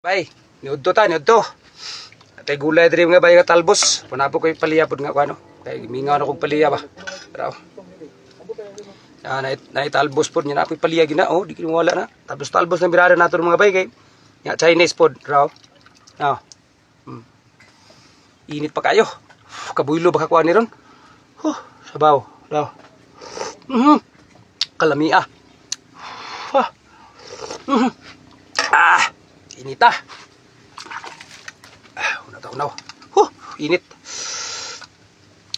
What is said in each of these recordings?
Bay, niudto ta, niudto. Atay gulay diri mga bay nga talbos. Punapo ko'y paliya pod nga kuano. Kay mingaw na kog paliya ba. Pero ah, naitalbos pod niya na ako'y paliya gina oh, di kini wala na. Tapos talbos na birada nato mga bay kay nga Chinese pod raw. Ah. Init pa kayo. Kabuylo baka kuan ni ron. Huh, sabaw, raw. Kalamia. Ah. Ah, init ah. Ah, una ta unaw. Huh, init.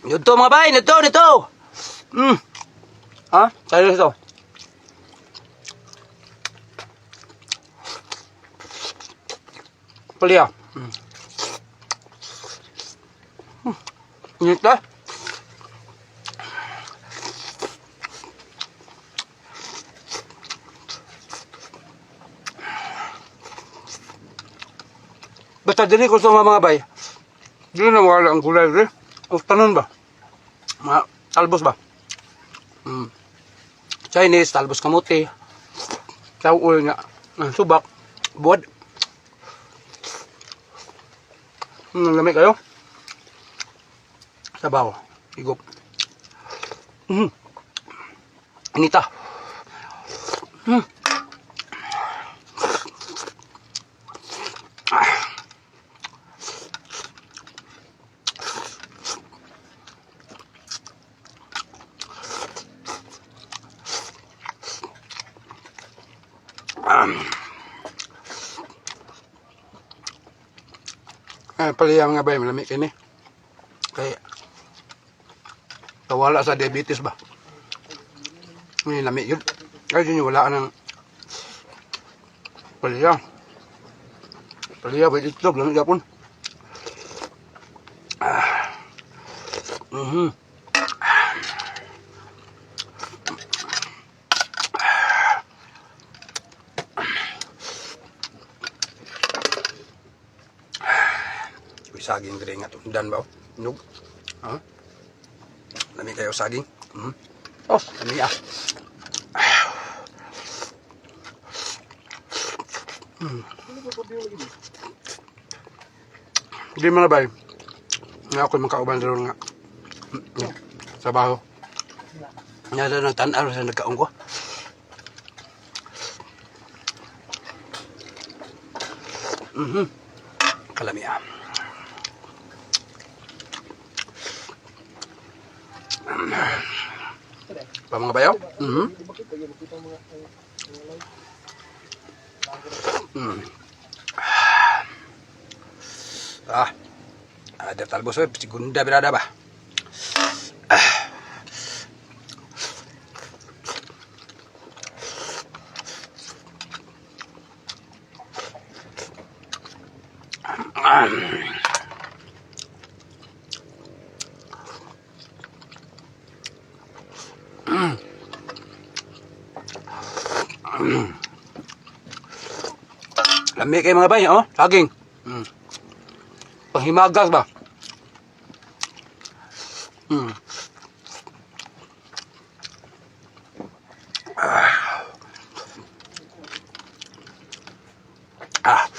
Nito mga bay, nito, nito. Ha? Tayo ito. Palya. Init na. Basta dili ko sa mga bay. Dili na wala ang gulay dili. O tanon ba? Mga talbos ba? Chinese, talbos kamote. Tawol nga. Ah, subak. Buwad. Lamig kayo. Sabaw. Igop. Inita. Ah, paliya mga bay, malamig kini. Kay tawala sa diabetes ba? May lamig yun. Ay, yun wala ka ng paliya. Paliya, pwede itlog, lamig yapon. Ah. Uy, saging diri nga tundan ba? Oh? Nog. Ha? Lami kayo saging. Oh, lami ah. Di mga bay. Nga ako makauban ron nga. Trabaho. Nga na nagtan-aw sa nagkaon ko. Kalami ah. Pa mga bayaw? Ah. Ada talbos oy, segunda berada ba? Ah. Ah. Lami kay mga bay, oh, saging. Panghimagas ba? Ah. Ah.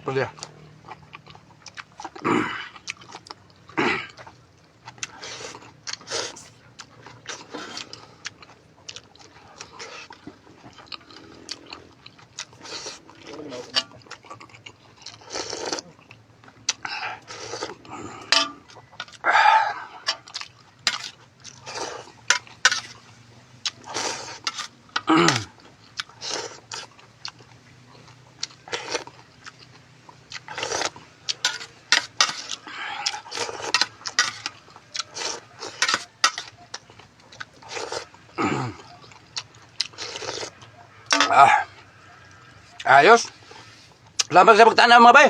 Pwede. Ah. Ayos. Salamat sa pagtanaw mga bay.